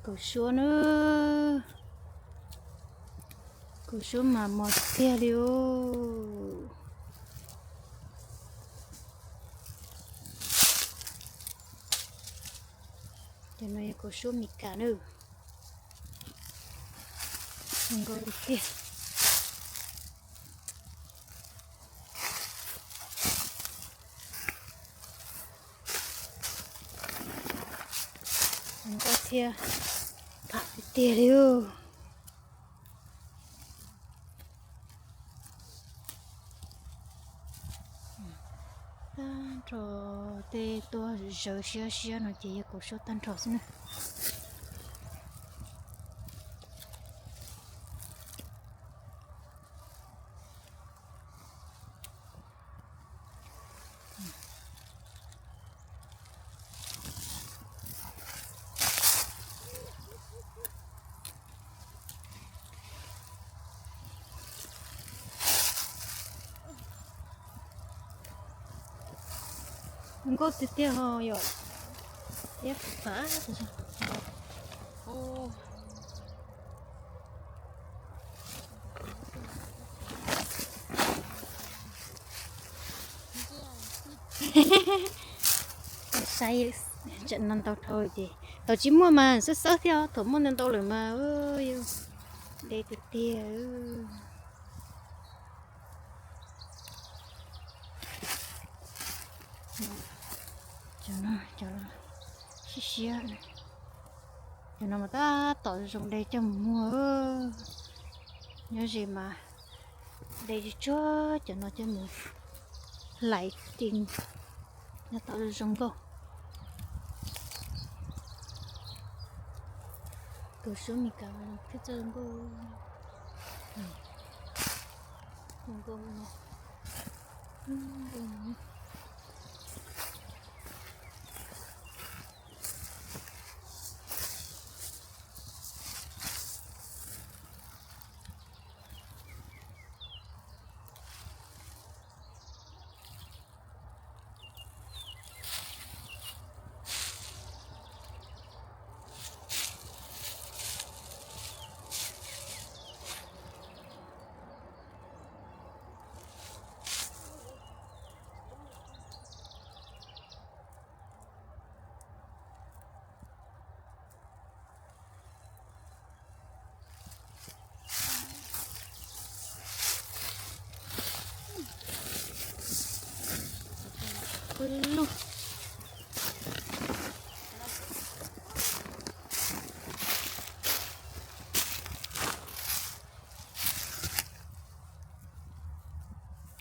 Kaus suab na, kaus suab mas mos tiag li os. Cov no yog kaus suab Mes Kas na, zoo nkauj tiag tiag. Zoo nkauj thiab pham tiag tiag li. Tag nrho tej tuaj zawv siab siab no ces yog kaus suab tag nrho xwb na. Nkauj tiag tiag ho yom. Iab pam. Saib, tsam no ntau dhau ces thaum tsis muaj mas xawb xawb thiab, thaum muaj ntau ntau lawm mas de tiag tiag. Cov no, cov siab siab, cov no mas tab tom zoo de coj mus muag. Nyob ze mas de tsis tsuag cov no coj mus hlais ces nyob tom zoo nkauj. Kaus suab Mes Kas thiab txoj zoo nkauj. Zoo nkauj no.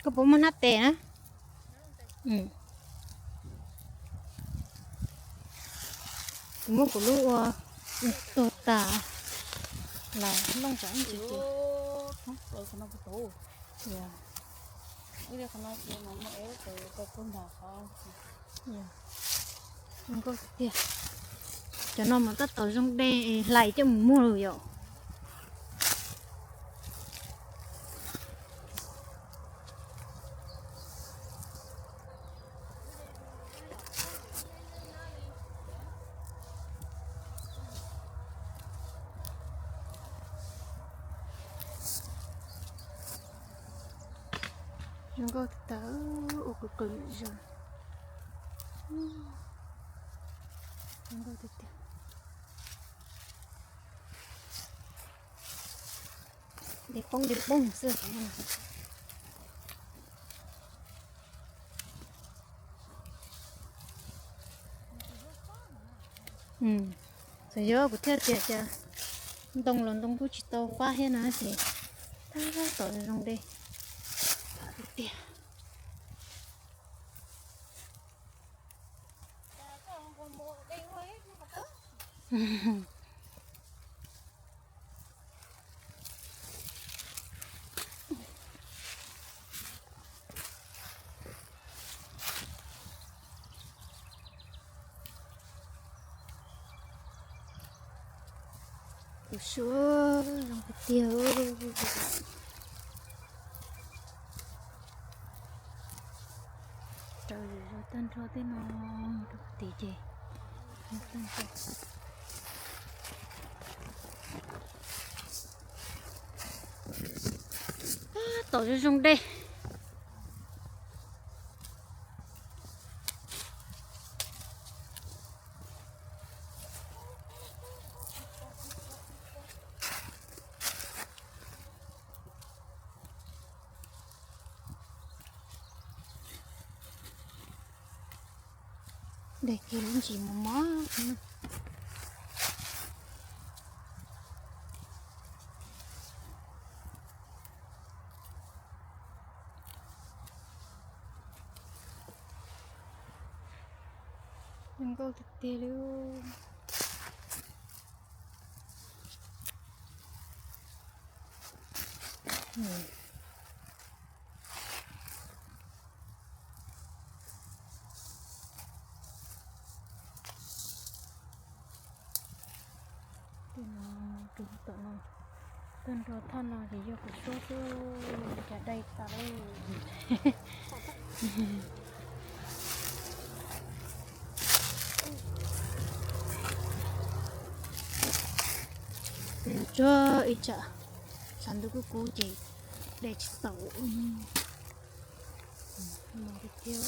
Koj puas muaj hnab tes na? Kuv muab kuv lub ua tuag tas los looj tsam ib ntsis ces. Nkauj tiag tiag. Cov no mas tab tom zoo de hlais coj mus muag lawm yom. Zoo nkauj tag, ua qws qws zog. Zoo nkauj tiag tiag. De poob de poob xwb. Txawm yog kuv thiaj tias cas ntoo los ntoo kuj tsis tau fab thiab na ces tab tom zoo de tiag. Tus suab zoo tiag tiag. Raws zoo tag nrho tej no rau tim ces tag nrho. taum zoo zoo dej. Dej kiag lub ntsis mos mos. Zoo nkauj tiag tiag li. Tej no, tom no, tag nrho thaj no ces yog kuv suab xwb, cas dai tas li. Tsuag ib tsam sab ntuj kub kub ces dai tsis taus. Mos tiag tiag.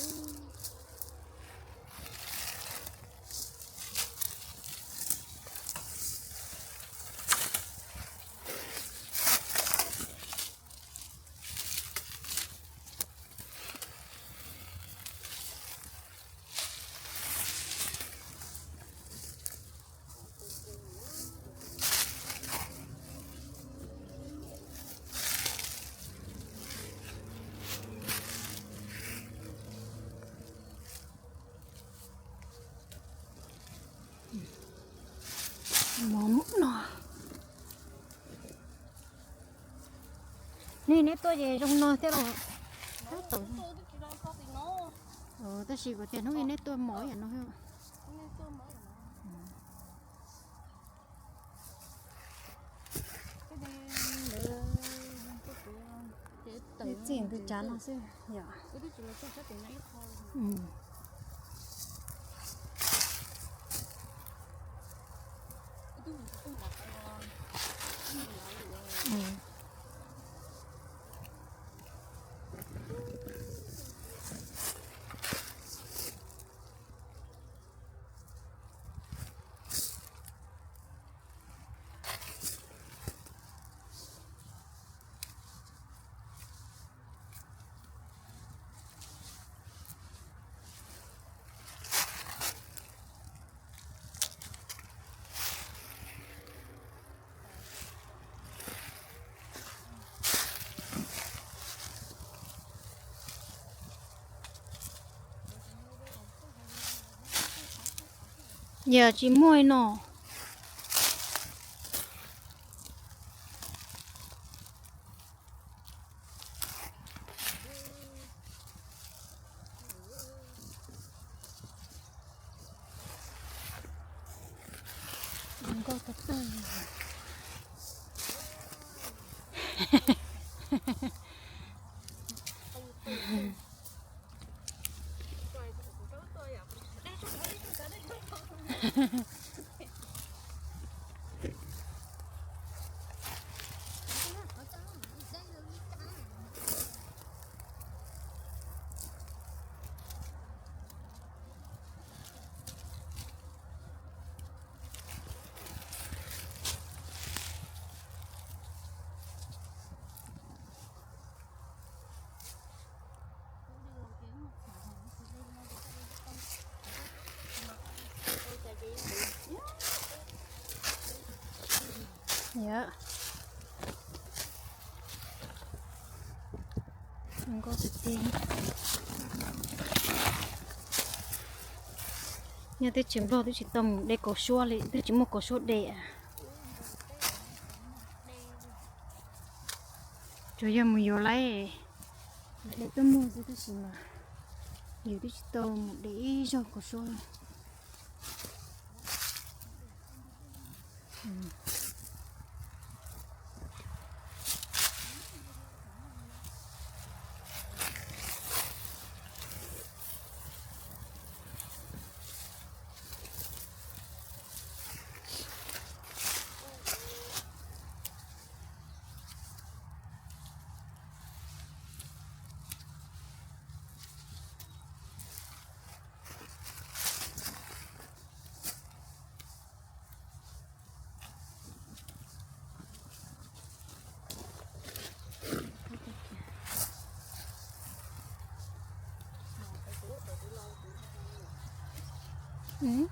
Mov no. Neb, neb tuaj ces zoo no thiab los? Tab tom, tab sis kuv tias hnub ib neb tuaj mov yam no. Txij ntawm tsav no xwb yom. Yog tsis muaj no. Nkauj tag tag. Yog, nkauj tiag tiag. Nyob teb chaws Nplog twb tsis tau mus de kaus suab li, twb tsis muaj kaus suab de. Tsuas yog mus yuav lawv de tuaj muag xwb, tab sis mas yus twb tsis tau mus de ib zaug kaus suab. Yog,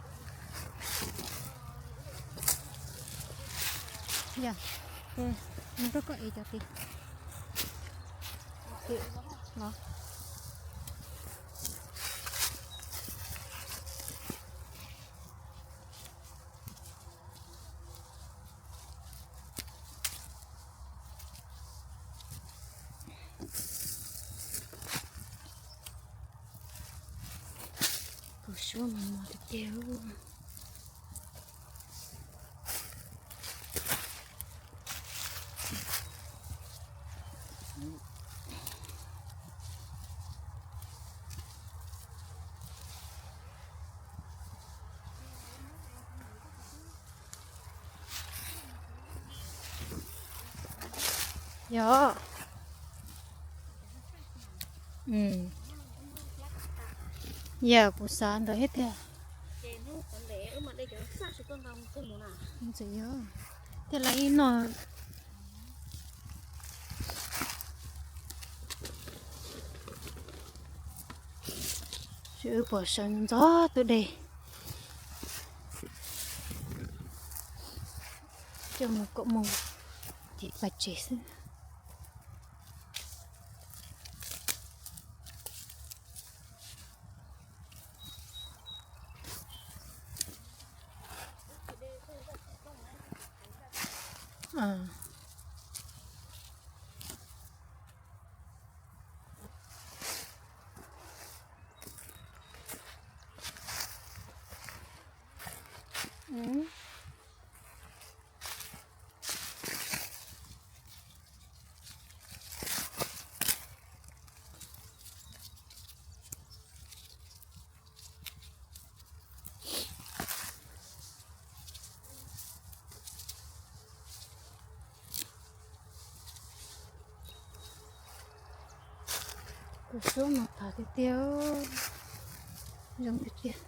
nrog koj ev cov tid. Los. Kuv suab mas mos tiag tiag. Yog. Yog kuv xav ntawd thiab tiag. Ntxim yog, thiaj li ib no. Wb pom sawv ntxov tus dej, coj mus kom mus tim paj tsev xwb. Kuv suab mas phav tiag tiag, zoo tiag tiag.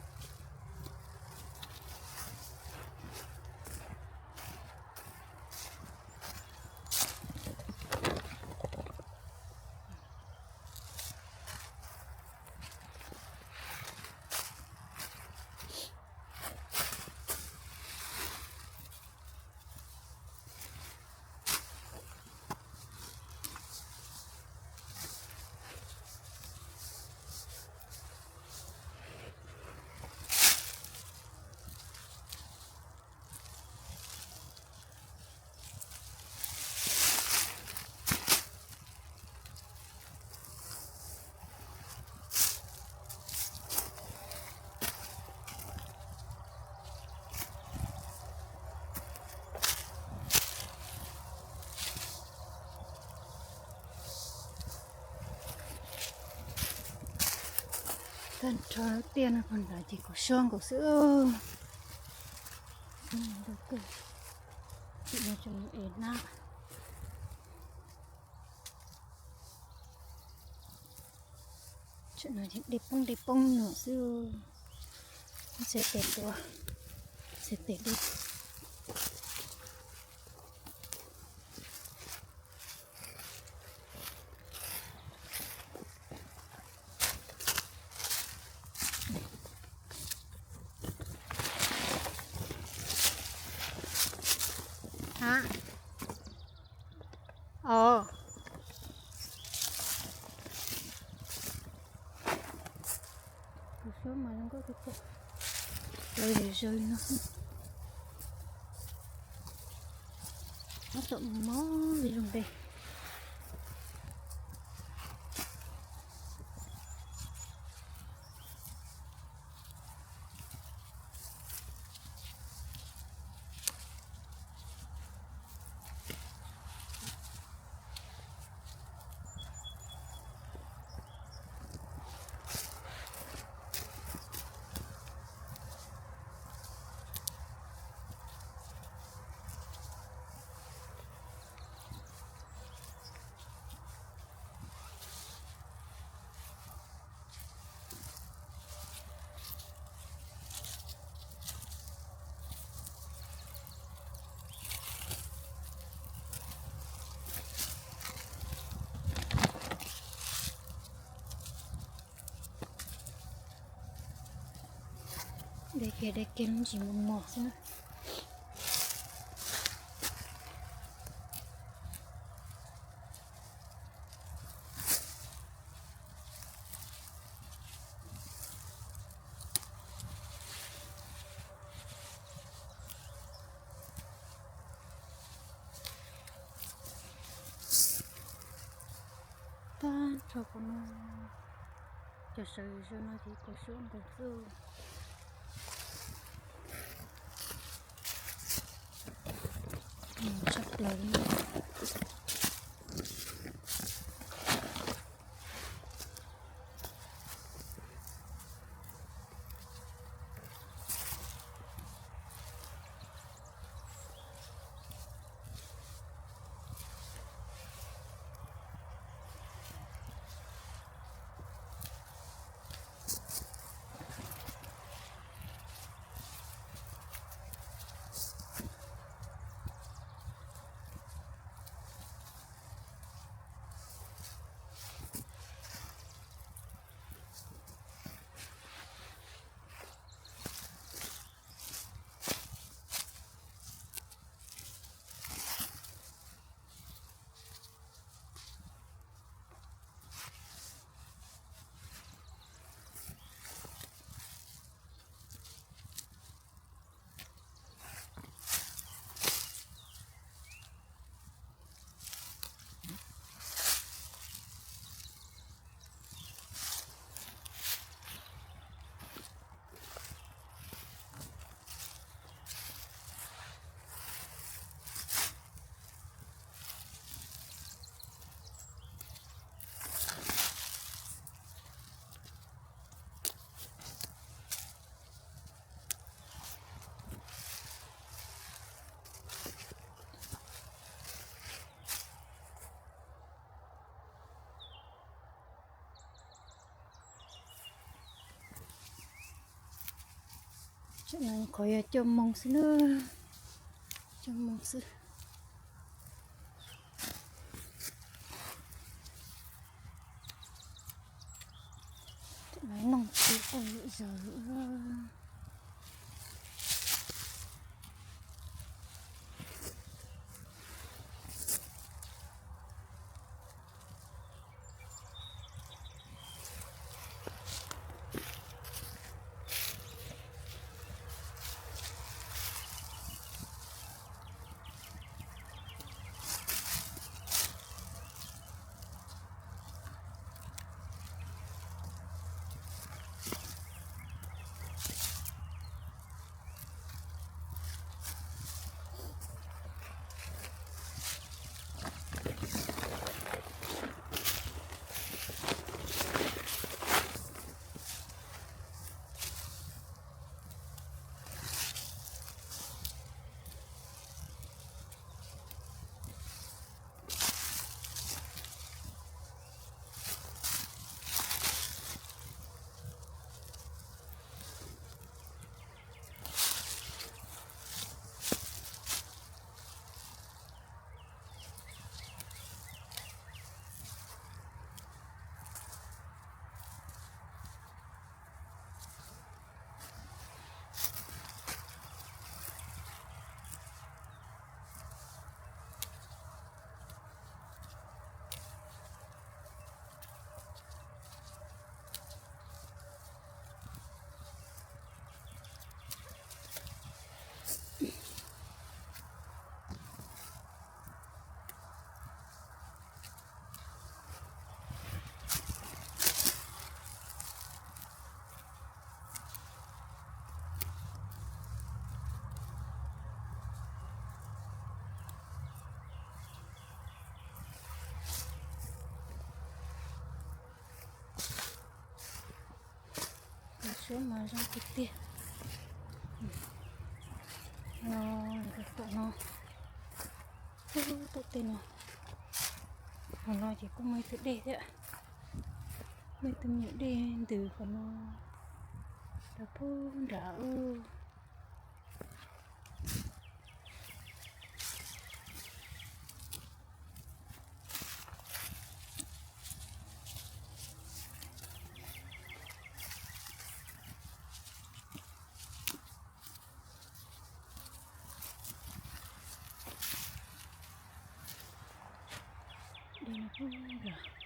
Tag nrho lub tiaj no pog nrad ces kuv suab nkaus xwb. Ntau kawg, tsis muaj tsoom ev hnab. Dej poob dej poob no xwb. Txhais tes tuav, txhais tes dej. Os, kuv suab mas zoo nkauj tiag tiag. Lawv yog zoo li no xwb. Tab tom mob li zoo li. Kiag deb kiag lub ntsis mos mos xwb na. Tag nrho qhov no, cov sawv zog no ces kua suab nkaus xwb. Tshaj plaws li. Qhov yog coj moo xwb na, coj moo xwb. Lawv noog tsis tau lwm zaus lawm. Suab mas zoo tiag tiag. No, tom no, tom tej no, qhov no ces kuj muaj ib tug dej thiab. Muaj ib tug me nyuam dej ntws qhov no rau puag nram ub. Ub, yog